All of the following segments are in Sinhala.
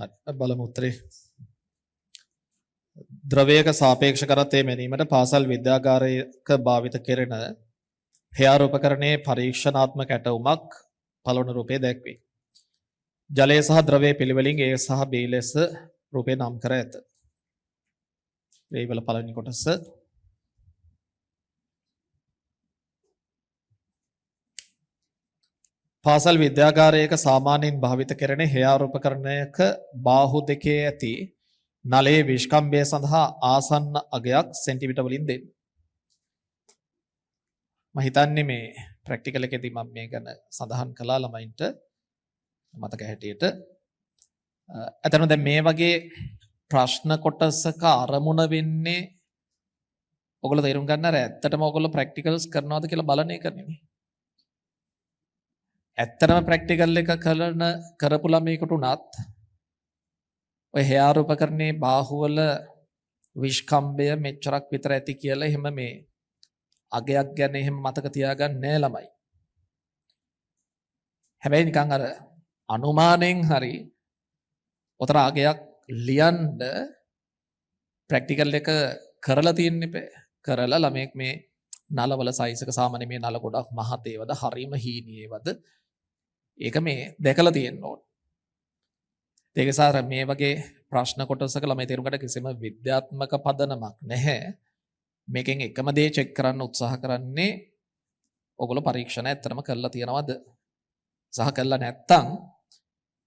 හරි බලමු උත්තරේ. ද්‍රවයක සාපේක්ෂ කරත්තය මැනීමට පාසල් විද්‍යාගාරයක භාවිත කෙරෙන හෙයාර් උපකරණයේ පරීක්ෂණාත්මක ඇටවුමක් පළවන රූපයේ දැක්වේ. ජලය සහ ද්‍රවය පිළිවෙලින් A සහ B ලෙස රූපේ නම් කර ඇත. මේ වල පළවෙනි කොටස පාසල් විද්‍යාගාරයක සාමාන්‍යයෙන් භාවිත කෙරෙන හෙයාර් උපකරණයක බාහුු දෙකේ ඇති නලයේ විෂ්කම්භය සඳහා ආසන්න අගයක් සෙන්ටිමීටර් වලින් දෙන්න. මම හිතන්නේ මේ ප්‍රැක්ටිකල් එකේදී මම මේ ගැන සඳහන් කළා ළමයින්ට මතක හැටියට. ඇත්තටම දැන් මේ වගේ ප්‍රශ්න කොටසක අරමුණ වෙන්නේ ඔයගොල්ලෝ තේරුම් ගන්න අර ඇත්තටම ඔයගොල්ලෝ ප්‍රැක්ටිකල්ස් කරනවද කියලා බලන එක නෙමෙයි. ඇත්තටම ප්‍රැක්ටිකල් එක කරපු ළමයෙකුට උනත් ඔය හෙයාර් උපකරණයේ බාහුවල විෂ්කම්භය මෙච්චරක් විතර ඇති කියලා එහෙම මේ අගයක් ගැන එහෙම මතක තියාගන්න නෑ ළමයි. හැබැයි නිකන් අර අනුමානෙන් හරි ඔතන අගයක් ලියන්න ප්‍රැක්ටිකල් එක කරලා තියෙන්න එපා. කරලා ළමයෙක් මේ නලවල සයිස් එක සාමාන්‍ය මේ නල ගොඩක් මහත් ඒවද හරිම හීනි ඒවද ඒක මේ දැකලා තියෙන්න ඕන. ඒක නිසා අර මේ වගේ ප්‍රශ්න කොටසක ළමයි තේරුම් ගන්න කිසිම විද්‍යාත්මක පදනමක් නැහැ. මේකෙන් එකම දේ චෙක් කරන්න උත්සාහ කරන්නේ ඔයගොල්ලෝ පරීක්ෂණ ඇත්තටම කරලා තියනවද සහ කරලා නැත්තම්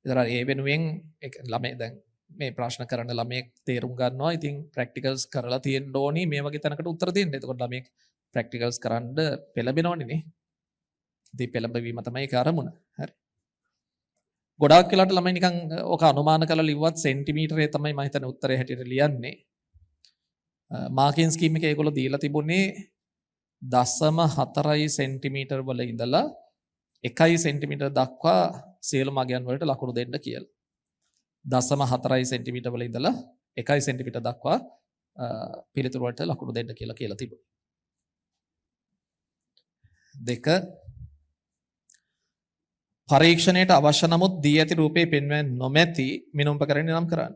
ඉතින් අර ඒ වෙනුවෙන් ඒ ළමයි දැන් මේ ප්‍රශ්න කරන ළමයෙක් තේරුම් ගන්නවා ඉතින් ප්‍රැක්ටිකල්ස් කරලා තියෙන්න ඕනි මේ වගේ තැනකට උත්තර දෙන්න. එතකොට ළමයෙක් ප්‍රැක්ටිකල්ස් කරන්න පෙළඹෙනවනේ නේ. ඉතින් පෙළඹවීම තමයි ඒක අරමුණ. හරි. ගොඩාක් වෙලාවට ළමයි නිකන් ඔක අනුමාන කරලා ලිව්වත් සෙන්ටිමීටරේ තමයි මම හිතන්නේ උත්තරේ හැටියට ලියන්නේ. මාකින් ස්කීම් එකේ ඒගොල්ලෝ දීලා තිබුණේ 0.4 සෙන්ටිමීටර් වල ඉඳලා 1 සෙන්ටිමීටර් දක්වා සියලුම අගයන් වලට ලකුණු දෙන්න කියලා. 0.4 සෙන්ටිමීටර් වල ඉඳලා 1 සෙන්ටිමීටර් දක්වා පිළිතුරු වලට ලකුණු දෙන්න කියලා කියලා තිබුණා. දෙක පරීක්ෂණයට අවශ්‍ය නමුත් දී ඇති රූපේ පෙන්වන්නේ නොමැති මිනුම් උපකරණය නම් කරන්න.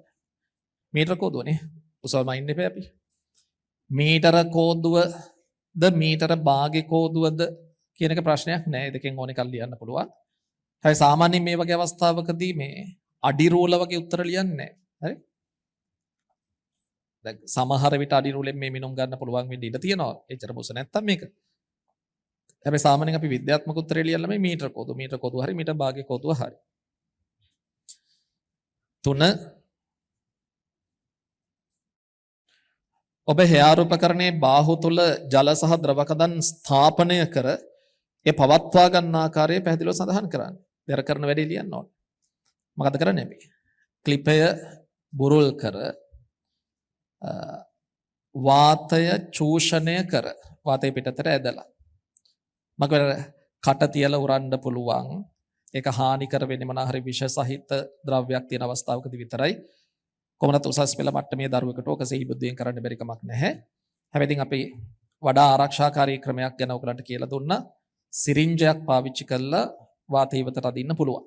මීටර කෝදුවනේ. උසවල් මයින් එපා අපි. මීටර කෝදුවද මීටර භාග කෝදුවද කියන එක ප්‍රශ්නයක් නෑ. ඒ දෙකෙන් ඕන එකක් ලියන්න පුළුවන්. හැබැයි සාමාන්‍යයෙන් මේ වගේ අවස්ථාවකදී මේ අඩි රූල වගේ උත්තර ලියන්නේ නෑ. හරි? දැන් සමහර විට අඩි රූලෙන් මේ මිනුම් ගන්න පුළුවන් වෙන්න ඉඩ තියෙනවා. එච්චර මොස නැත්තම් මේක. හැබැයි සාමාන්‍යයෙන් අපි විද්‍යාත්මක උත්තරේ ලියන්න මේ මීටර කෝදුව, මීටර කෝදුව හරි මීටර භාග කෝදුව හරි. තුන ඔබ හෙයාර් උපකරණයේ බාහුව තුල ජල සහ ද්‍රව කඳන් ස්ථාපනය කර ඒ පවත්වා ගන්න ආකාරය පැහැදිලිව සඳහන් කරන්න. දැන් කරන වැඩේ ලියන්න ඕන. මොකද කරන්නේ අපි? ක්ලිපය බුරුල් කර වාතය චූෂණය කර වාතය පිටතට ඇදලා මක කට තියලා උරන්න පුළුවන්. ඒක හානි කර වෙන්නේ මොනවා හරි විෂ සහිත ද්‍රව්‍යයක් තියෙන අවස්ථාවකදී විතරයි. කොහොමදත් උසස් පෙළ මට්ටමේ දරුවෙකුට ඕක සිහි බුද්ධියෙන් කරන්න බැරි කමක් නැහැ. හැබැයි ඉතින් අපි වඩා ආරක්ෂාකාරී ක්‍රමයක් ගැන ඔයගලන්ට කියලා දුන්නා. සිරින්ජයක් පාවිච්චි කරලා වාතය ඉවතට අදින්න පුළුවන්.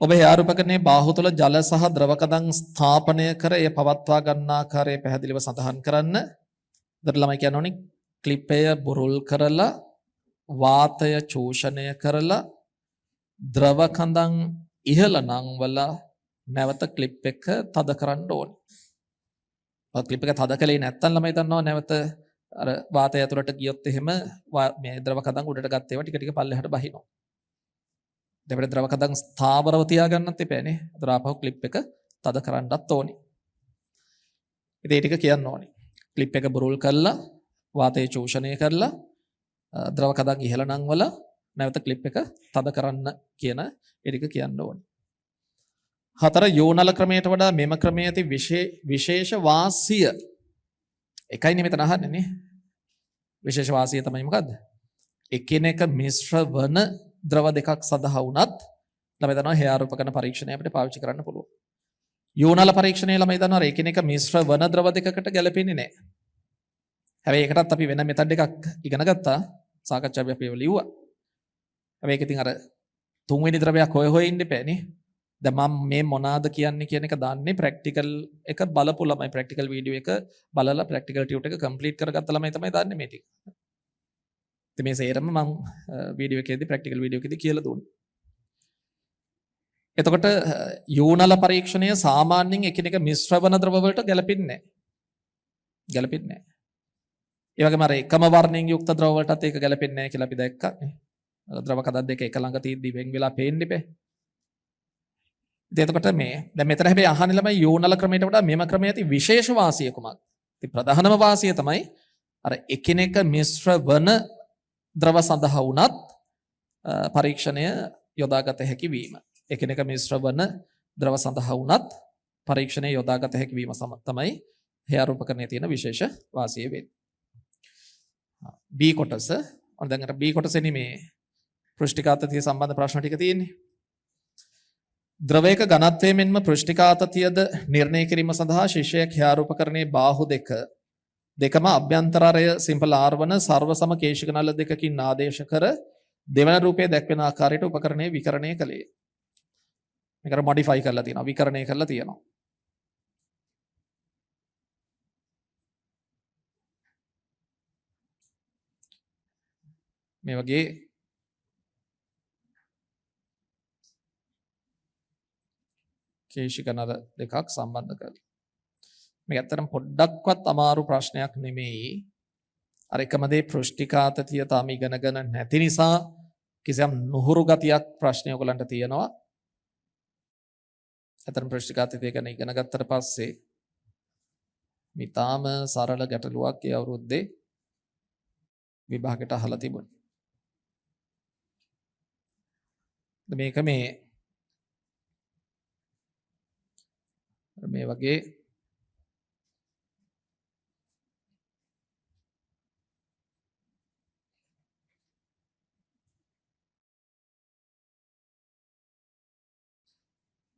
ඔබ හෙයාර් උපකරණයේ බාහුව තුළ ජල සහ ද්‍රව කඳන් ස්ථාපනය කර එය පවත්වා ගන්න ආකාරය පැහැදිලිව සඳහන් කරන්න. එතකොට ළමයි කියන්න ඕනි ක්ලිපය බුරුල් කරලා වාතය චූෂණය කරලා ද්‍රව කඳන් ඉහළ නංවලා නැවත ක්ලිප් එක තද කරන්න ඕනි. ඔය ක්ලිප් එක තද කළේ නැත්තම් ළමයි දන්නවා නැවත අර වාතය ඇතුළට ගියොත් එහෙම මේ ද්‍රව කඳන් උඩට ගත්ත ඒවා ටික ටික පල්ලෙහාට බහිනවා. දැන් අපිට ද්‍රව කඳන් ස්ථාවරව තියාගන්නත් එපානේ. අතර ආපහු ක්ලිප් එක තද කරන්නත් ඕනි. ඉතින් ඒ ටික කියන්න ඕනි. ක්ලිප් එක බුරුල් කරලා වාතය චූෂණය කරලා ද්‍රව කඳන් ඉහළ නංවලා නැවත ක්ලිප් එක තද කරන්න කියන ඒ ටික කියන්න ඕනි. හතර යෝනල ක්‍රමයට වඩා මෙම ක්‍රමයේ ඇති විශේෂ වාසිය එකයි නේ මෙතන අහන්නේ නේ. විශේෂ වාසිය තමයි මොකද්ද? එකිනෙක මිශ්‍ර වන ද්‍රව දෙකක් සඳහා වුණත් ළමයි දන්නවා හෙයාර් උපකරණ පරීක්ෂණය අපිට පාවිච්චි කරන්න පුළුවන්. යෝනල පරීක්ෂණය ළමයි දන්නවා අර එකිනෙක මිශ්‍ර වන ද්‍රව දෙකකට ගැලපෙන්නේ නැහැ. හැබැයි ඒකටත් අපි වෙන මෙතඩ් එකක් ඉගෙන ගත්තා. සාකච්ඡාවේ අපි ඒව ලිව්වා. හැබැයි ඒක ඉතින් අර තුන්වෙනි ද්‍රවයක් හොය හොය ඉන්න එපා නේ. දැන් මම මේ මොනවාද කියන්නේ කියන එක දන්නේ ප්‍රැක්ටිකල් එක බලපු ළමයි, ප්‍රැක්ටිකල් වීඩියෝ එක බලලා ප්‍රැක්ටිකල් ටියුට් එක කම්ප්ලීට් කරගත්ත ළමයි තමයි දන්නේ මේ ටික. ඉතින් මේ සේරම මම වීඩියෝ එකේදී ප්‍රැක්ටිකල් වීඩියෝ එකේදී කියලා දුන්නා. එතකොට යූනල පරීක්ෂණය සාමාන්‍යයෙන් එකිනෙක මිශ්‍ර වන ද්‍රව වලට ගැලපෙන්නේ නැහැ. ගැලපෙන්නේ නැහැ. ඒ වගේම අර එකම වර්ණයෙන් යුක්ත ද්‍රව වලටත් ඒක ගැලපෙන්නේ නැහැ කියලා අපි දැක්කා නේ. ද්‍රව කදක් දෙක එක ළඟ තියෙද්දි වෙන් වෙලා පේන්න එපා. ඉතින් එතකොට මේ දැන් මෙතන හැබැයි අහන්නේ ළමයි යූනල ක්‍රමයට වඩා මෙම ක්‍රමයේ ඇති විශේෂ වාසිය කුමක්ද? ඉතින් ප්‍රධානම වාසිය තමයි අර එකිනෙක මිශ්‍ර වන ද්‍රව සඳහා වුණත් පරීක්ෂණය යොදාගත හැකි වීම. එකිනෙක මිශ්‍ර වන ද්‍රව සඳහා වුණත් පරීක්ෂණය යොදාගත හැකි වීම තමයි හෙයාර් උපකරණයේ තියෙන විශේෂ වාසිය වෙන්නේ. B කොටස. ඔන්න දැන් අර B කොටසෙනේ මේ පෘෂ්ඨිකාතතිය සම්බන්ධ ප්‍රශ්න ටික තියෙන්නේ. ද්‍රවයක ඝනත්වය මෙන්ම පෘෂ්ඨිකාතතියද නිර්ණය කිරීම සඳහා ශිෂ්‍යයෙක් හෙයාර් උපකරණයේ බාහු දෙකම අභ්‍යන්තර අරය සිම්පල් R වන සර්වසම කේශික නල දෙකකින් ආදේශ කර දෙවන රූපයේ දැක්වෙන ආකාරයට උපකරණය විකරණය කළේ. මේක අර මොඩිෆයි කරලා තියෙනවා, විකරණය කරලා තියෙනවා. මේ වගේ කේශික නල දෙකක් සම්බන්ධ කරලා. මේක ඇත්තටම පොඩ්ඩක්වත් අමාරු ප්‍රශ්නයක් නෙමෙයි. අර එකම දේ පෘෂ්ඨිකාතතිය තාම ඉගෙනගෙන නැති නිසා කිසියම් නුහුරු ගතියක් ප්‍රශ්නය ඔයගලන්ට තියෙනවා. ඇත්තටම පෘෂ්ඨිකාතතිය ගැන ඉගෙන ගත්තට පස්සේ මිතාම සරල ගැටලුවක් ඒ අවුරුද්දේ විභාගයට අහලා තිබුණා. මේක මේ මේ වගේ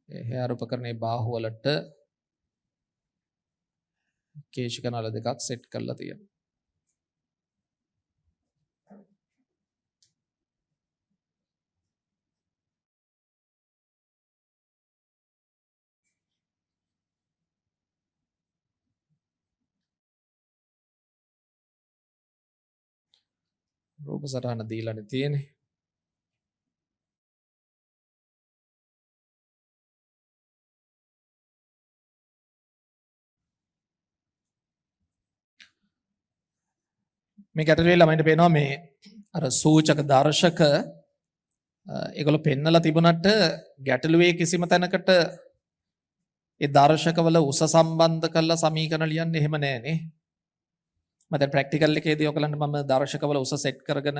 හෙයාර් උපකරණයේ බාහුව වලට කේශික නල දෙකක් සෙට් කරලා තියෙනවා. රූප සටහන දීලානේ තියෙන්නේ. මේ ගැටලුවේ ළමයින්ට පේනවා මේ අර සූචක දර්ශක ඒගොල්ලෝ පෙන්නලා තිබුණට ගැටලුවේ කිසිම තැනකට ඒ දර්ශකවල උස සම්බන්ධ කරලා සමීකරණ ලියන්න එහෙම නෑනේ. මම දැන් ප්‍රැක්ටිකල් එකේදී ඔයගලන්ට මම දර්ශකවල උස සෙට් කරගෙන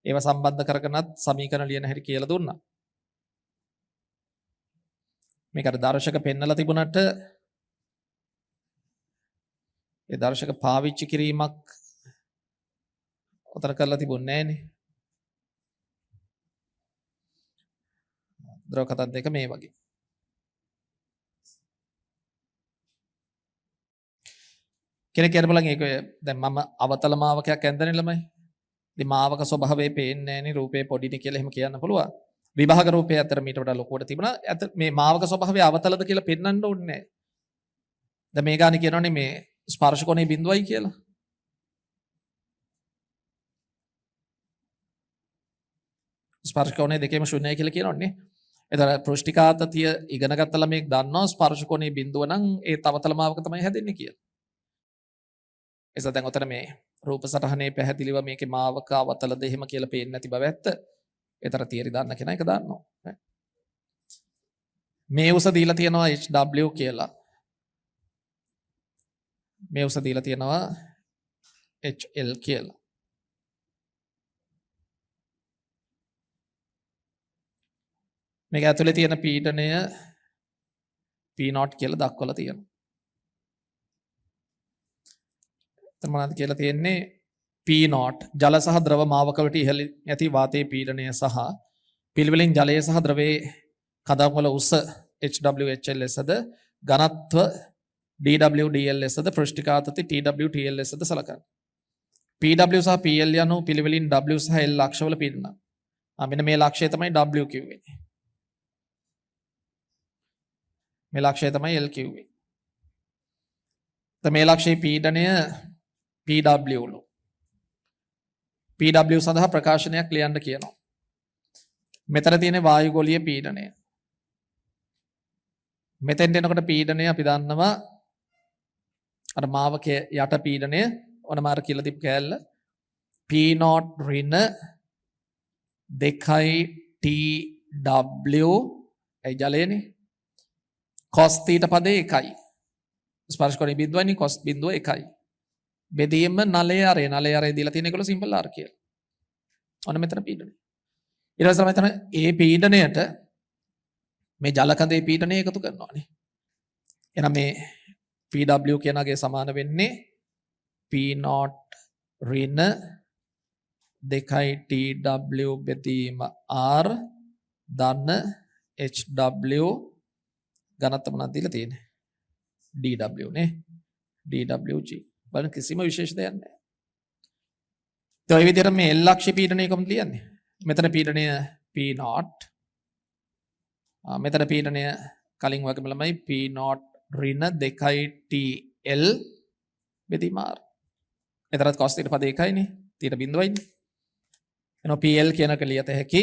ඒව සම්බන්ධ කරගෙනත් සමීකරණ ලියන හැටි කියලා දුන්නා. මේක අර දර්ශක පෙන්නලා තිබුණට ඒ දර්ශක පාවිච්චි කිරීමක් ඔතන කරලා තිබුණේ නෑනේ. ද්‍රව කතන් දෙක මේ වගේ. කෙනෙක් කියන්න බලන් ඒක දැන් මම අවතල මාවකයක් ඇඳනේ ළමයි. ඉතින් මාවක ස්වභාවය පේන්නේ නෑනේ රූපේ පොඩිනේ කියලා එහෙම කියන්න පුළුවන්. විභාග රූපය අතර මීට වඩා ලොකුවට තිබුණා. ඇත මේ මාවක ස්වභාවය අවතලද කියලා පෙන්වන්න ඕනේ නෑ. දැන් මේ ගානේ කියනවනේ මේ ස්පර්ශ කෝණය බිඳුවයි කියලා. ස්පර්ශ කෝණය දෙකේම ශූන්‍යයි කියලා කියනවනේ. එතන පෘෂ්ඨිකාතතිය ඉගෙන ගත්ත ළමයෙක් දන්නවා ස්පර්ශ කෝණය බිඳුව නම් ඒ තවතල මාවක තමයි හැදෙන්නේ කියලා. එසා දැන් ඔතන මේ රූප සටහනේ පැහැදිලිව මේකේ මාවක අවතලද එහෙම කියලා පේන්නේ නැති බව ඇත්ත. ඒතර තියරි දන්න කෙනා ඒක දන්නවා. මේ උස දීලා තියෙනවා HW කියලා. මේ උස දීලා තියෙනවා HL කියලා. මේක ඇතුලේ තියෙන පීඩනය P0 කියලා දක්වලා තියෙනවා. එතන මොනවද කියලා තියෙන්නේ? P0 ජල සහ ද්‍රව මාවක වලට ඉහළ ඇති වාතයේ පීඩනය සහ පිළිවෙලින් ජලය සහ ද්‍රවයේ කඳවුම් වල උස HW HL ලෙසද ඝනත්ව DW DL ලෙසද පෘෂ්ඨිකාතති TW TL ලෙසද සලකන්න. PW සහ PL යනු පිළිවෙලින් W සහ L ලක්ෂවල පීඩන. මෙන්න මේ ලක්ෂය තමයි W කිව්වේ. මේ ලක්ෂය තමයි L කිව්වේ. මේ ලක්ෂයේ පීඩනය PW ලු. PW සඳහා ප්‍රකාශනයක් ලියන්න කියනවා. මෙතන තියෙන වායු ගෝලීය පීඩනය. මෙතෙන්ට එනකොට පීඩනය අපි දන්නවා අර මාවකයේ යට පීඩනය ඔන මාර කියලා දීපු කෑල්ල P0 ඍණ 2 TW ඒ ජලයනේ cos θ පදේ 1යි. ස්පර්ශ කෝණය බිඳුවයිනේ cos බිඳුව 1යි. බෙදීම නලයේ අරය නලයේ අරය දීලා තියෙන ඒගොල්ලෝ සිම්පල් R කියලා. ඔන්න මෙතන පීඩනය. ඊට පස්සේ මෙතන ඒ පීඩනයට මේ ජල කඳේ පීඩනය එකතු කරනවානේ. එහෙනම් මේ PW කියන අගය සමාන වෙන්නේ P0 ඍණ 2 TW බෙදීම R ධන HW ඝනත්ව මොනවද දීලා තියෙන්නේ? DW නේ. DWG. බලන්න කිසිම විශේෂ දෙයක් නැහැ. ඒ ඔය විදිහට මේ L ලක්ෂ පීඩනය කොහොමද ලියන්නේ? මෙතන පීඩනය P0, මෙතන පීඩනය කලින් වගේම ළමයි P0 ඍණ 2 TL බෙදීම R. එතරම් cos θ පද 1යිනේ. θ බිඳුවයිනේ. එනවා PL කියන එක ලියත හැකි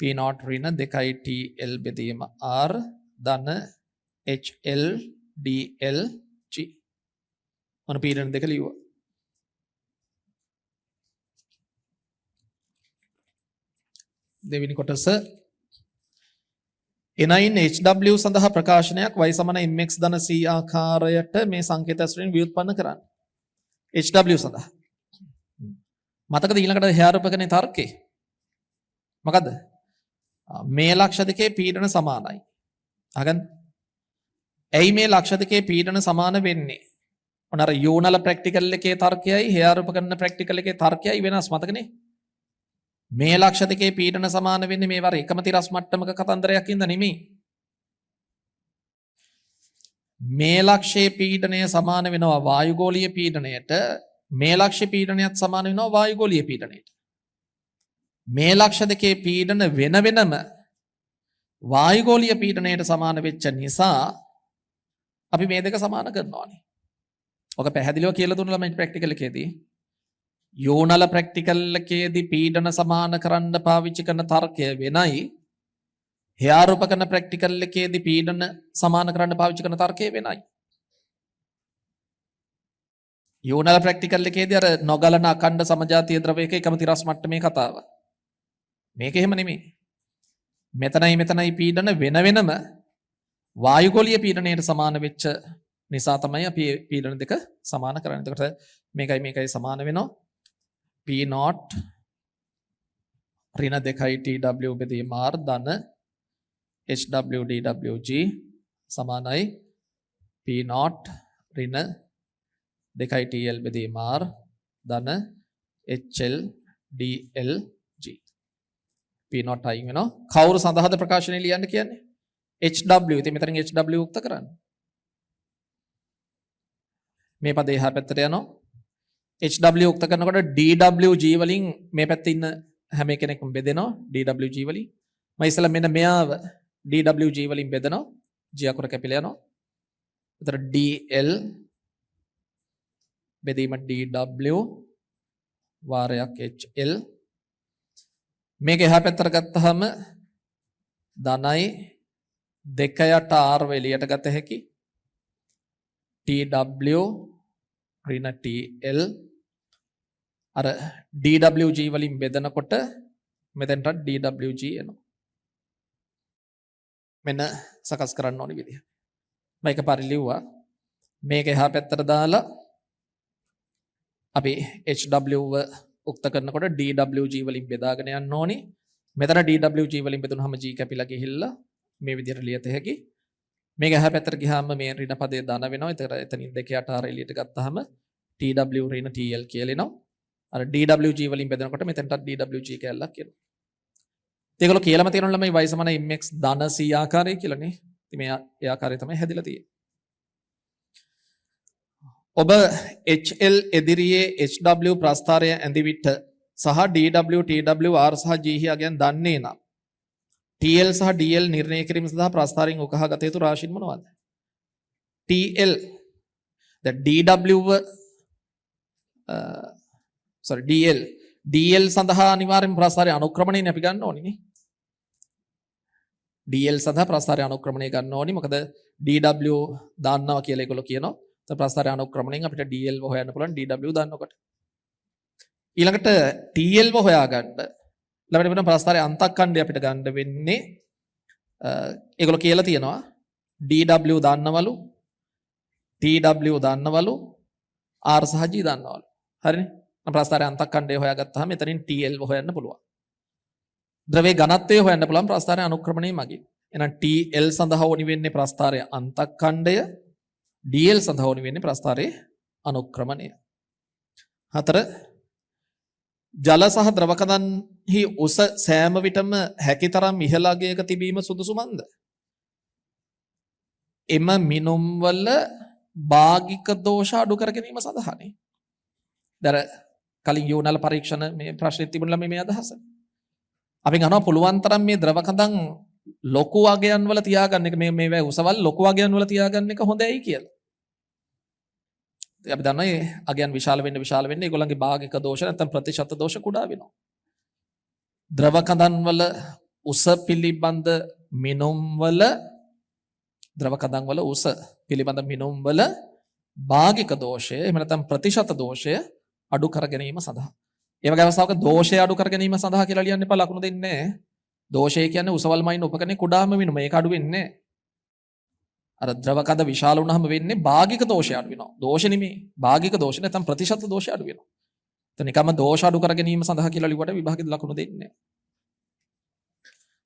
P0 ඍණ 2 TL බෙදීම R ධන HL DL G. මොන පීඩන දෙක ලියුවා. දෙවෙනි කොටස N9 HW සඳහා ප්‍රකාශනයක් y සමාන mx ධන c ආකාරයට මේ සංකේත ඇසුරින් ව්‍යුත්පන්න කරන්න. HW සඳහා. මතකද ඊළඟට හේයාරූපකනේ තර්කේ? මොකද්ද? මේ ලක්ෂ දෙකේ පීඩන සමානයි. අහගන්න. ඇයි මේ ලක්ෂ දෙකේ පීඩන සමාන වෙන්නේ? ඔන්න අර යෝනල ප්‍රැක්ටිකල් එකේ තර්කයයි හේයාරූප කරන ප්‍රැක්ටිකල් එකේ තර්කයයි වෙනස් මතකනේ? මේ ලක්ෂ දෙකේ පීඩන සමාන වෙන්නේ මේ වර එකම තිරස් මට්ටමක කතන්දරයක් ඉඳ නෙමෙයි. මේ ලක්ෂයේ පීඩනය සමාන වෙනවා වායුගෝලීය පීඩනයට, මේ ලක්ෂ පීඩනයත් සමාන වෙනවා වායුගෝලීය පීඩනයට. මේ ලක්ෂ දෙකේ පීඩන වෙන වෙනම වායුගෝලීය පීඩනයට සමාන වෙච්ච නිසා අපි මේ දෙක සමාන කරනවානේ. ඔක පැහැදිලිව කියලා දුන්නා ළමයි ප්‍රැක්ටිකල් එකේදී. යෝනල ප්‍රැක්ටිකල් එකේදී පීඩන සමාන කරන්න පාවිච්චි කරන තර්කය වෙනයි. හේයාරූප කරන ප්‍රැක්ටිකල් එකේදී පීඩන සමාන කරන්න පාවිච්චි කරන තර්කය වෙනයි. යෝනල ප්‍රැක්ටිකල් එකේදී අර නොගලන අඛණ්ඩ සමජාතීය ද්‍රවයක එකම තිරස් මට්ටමේ කතාව. මේක එහෙම නෙමෙයි. මෙතනයි මෙතනයි පීඩන වෙන වෙනම වායුගෝලීය පීඩනයට සමාන වෙච්ච නිසා තමයි අපි පීඩන දෙක සමාන කරන්නේ. එතකොට මේකයි මේකයි සමාන වෙනවා. P0 ඍණ 2 TW බෙදීම R ධන HW DWG සමානයි P0 ඍණ 2 TL බෙදීම R ධන HL DLG. P0 අයින් වෙනවා. කවුරු සඳහාද ප්‍රකාශනය ලියන්න කියන්නේ? HW. ඉතින් මෙතනින් HW උක්ත කරන්න. මේ පදේ එහා පැත්තට යනවා. HW උක්ත කරනකොට DWG වලින් මේ පැත්තේ ඉන්න හැම කෙනෙක්ම බෙදෙනවා DWG වලින්. මම ඉස්සෙල්ලා මෙන්න මෙයාව DWG වලින් බෙදනවා. G අකුර කැපිලා යනවා. එතන DL බෙදීම DW වාරයක් HL. මේක එහා පැත්තට ගත්තාම ධනයි 2 යට R එළියට ගත හැකි TW ඍණ TL අර DWG වලින් බෙදනකොට මෙතෙන්ටත් DWG එනවා. මෙන්න සකස් කරන්න ඕනි විදිහ. මම එකපාර ලිව්වා. මේක එහා පැත්තට දාලා අපි HW උක්ත කරනකොට DWG වලින් බෙදාගෙන යන්න ඕනි. මෙතන DWG වලින් බෙදුනහම G කැපිලා ගිහිල්ලා මේ විදිහට ලියත හැකි. මේක එහා පැත්තට ගියාම මේ ඍණ පදේ ධන වෙනවා. ඒතර එතනින් 2 යට R එළියට ගත්තාම TW ඍණ TL කියලා එනවා. අර DWG වලින් බෙදනකොට මෙතනටත් DWG කැලලක් එනවා. ඒගොල්ලෝ කියලාම තියෙනවා ළමයි y සමාන mx ධන c ආකාරය කියලා නේ. ඉතින් මේ ඒ ආකාරය තමයි හැදිලා තියෙන්නේ. ඔබ HL එදිරියේ HW ප්‍රස්ථාරය ඇඳි විට සහ DW TW R සහ G හියාගෙන් දන්නේ නම් TL සහ DL නිර්ණය කිරීම සඳහා ප්‍රස්ථාරයෙන් උකහා ගත යුතු රාශීන් මොනවද? TL, දැන් DW, sorry, DL, DL සඳහා අනිවාර්යෙන් ප්‍රස්ථාරයේ අනුක්‍රමණයනේ අපි ගන්න ඕනේ නේ. DL සඳහා ප්‍රස්ථාරයේ අනුක්‍රමණය ගන්න ඕනි. මොකද DW දන්නවා කියලා ඒගොල්ලෝ කියනවා. එතකොට ප්‍රස්ථාරයේ අනුක්‍රමණයෙන් අපිට DL හොයන්න පුළුවන් DW දන්නකොට. ඊළඟට TL හොයාගන්න ළමයට වෙන ප්‍රස්ථාරයේ අන්තක්ඛණ්ඩය අපිට ගන්න වෙන්නේ, ඒගොල්ලෝ කියලා තියෙනවා DW දන්නවලු, TW දන්නවලු, R සහ G දන්නවලු. හරිනේ? ප්‍රස්ථාරයේ අන්තක්ඛණ්ඩය හොයාගත්තාම එතනින් TL හොයන්න පුළුවන්. ද්‍රවයේ ඝනත්වය හොයන්න පුළුවන් ප්‍රස්ථාරයේ අනුක්‍රමණය මගින්. එහෙනම් TL සඳහා ඕනි වෙන්නේ ප්‍රස්ථාරයේ අන්තක්ඛණ්ඩය, DL සඳහා ඕනි වෙන්නේ ප්‍රස්ථාරයේ අනුක්‍රමණය. හතර, ජල සහ ද්‍රව කඳන්හි උස සෑම විටම හැකිතරම් ඉහළ අගයක තිබීම සුදුසු මන්ද? එම මිනුම් වල භාගික දෝෂ අඩු කර ගැනීම සඳහානේ. දර කලින් යෝනල පරීක්ෂණ මේ ප්‍රශ්නෙත් තිබුණ ළමයි මේ අදහස. අපි අහනවා පුළුවන් තරම් මේ ද්‍රව කඳන් ලොකු අගයන් වල තියාගන්න එක, මේ මේවා උසවල් ලොකු අගයන් වල තියාගන්න එක හොඳයි කියලා. අපි දන්නවා මේ අගයන් විශාල වෙන්න විශාල වෙන්න ඒගොල්ලන්ගේ භාගික දෝෂ නැත්නම් ප්‍රතිශත දෝෂ කුඩා වෙනවා. ද්‍රව කඳන් වල උස පිළිබඳ මිනුම් වල, ද්‍රව කඳන් වල උස පිළිබඳ මිනුම් වල භාගික දෝෂය එහෙම නැත්නම් ප්‍රතිශත දෝෂය අඩු කර ගැනීම සඳහා. ඒ වගේ අවස්ථාවක දෝෂය අඩු කර ගැනීම සඳහා කියලා ලියන්න එපා, ලකුණු දෙන්නේ නැහැ. දෝෂය කියන්නේ උසවල් මයින් උපකරණේ කුඩාම මිනුම. ඒක අඩු වෙන්නේ නැහැ. අර ද්‍රව කඳ විශාල වුණාම වෙන්නේ භාගික දෝෂය අඩු වෙනවා. දෝෂ නෙමෙයි. භාගික දෝෂ නැත්නම් ප්‍රතිශත දෝෂය අඩු වෙනවා. එතන නිකම්ම දෝෂ අඩු කර ගැනීම සඳහා කියලා ලිව්වට විභාගෙද ලකුණු දෙන්නේ නැහැ.